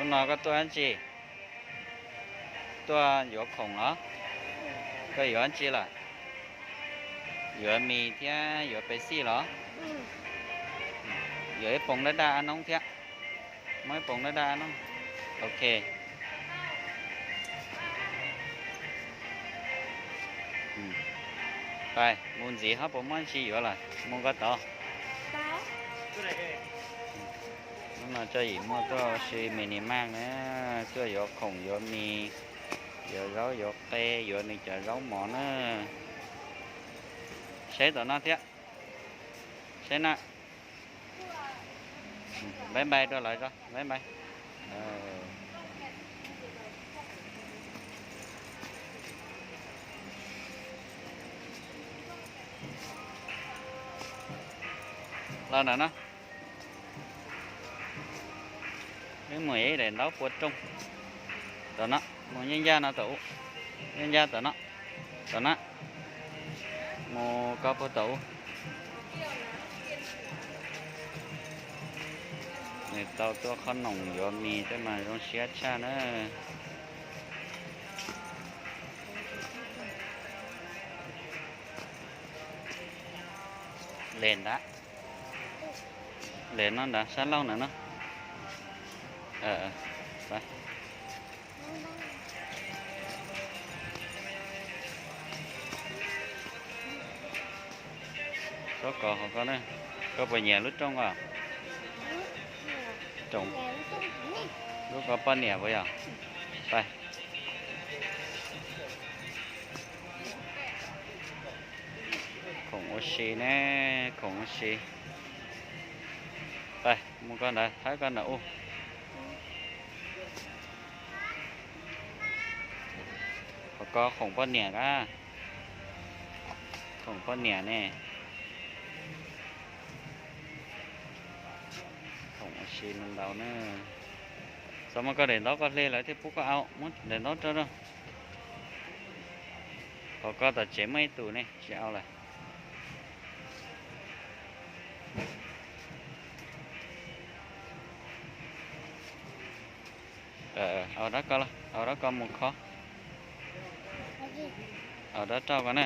No koj tuaj dab tsi? Tuaj yuav khoom los? Koj yuav dab tsi lawm? Yuav mis thiab yuav Pepsi los? Yuav ib poom daj daj ab noob thiab. Muab ib poom daj daj ab noob. Ok. Pais mus ntxiv ho puas muaj dab tsi yuav lawm, mus koj tod. Hnub no Txawj Yim muaj tuaj ua si minimart na, tuaj yuav khoom yuav mis, yuav zaub yuav qe, yuav nws cov zaub mov na. Saib tom no thiab. Saib na. Bye bye rau lawv tso, bye bye. Los ntawm no. Wb mus ib daim ntaub pua rooj. Tom no, mus ncaj ncaj no tom ub. Ncaj ncaj tom no. Tom na. Mus ko puag tom ub. Nws tau tuaj qhob noom yuav mis tej mas zoo siab tshaj na. Les ntawd. Les no ntawd sab laug ntawd no. Txhob kov qhov ko na. Koj puas nyiam lub rooj os? Rooj. Lub ko poj niam puas yog? Pais. Khoom ua si ne, khoom ua si. Pais mus koj ntawd, thawb koj ntawm ub. Qhov ko khoom poj niam kab. Khoom poj niam ne. Khoom ua si ntau na. Txog muab koj daim ntaub koj hle lawv thiaj pub koj au, muab daim ntaub rau. Qhov ko tom tsev muaj ib tug ne tsis au lawm. Au dab ko, au dab ko mus kho. Au dab rau ko na.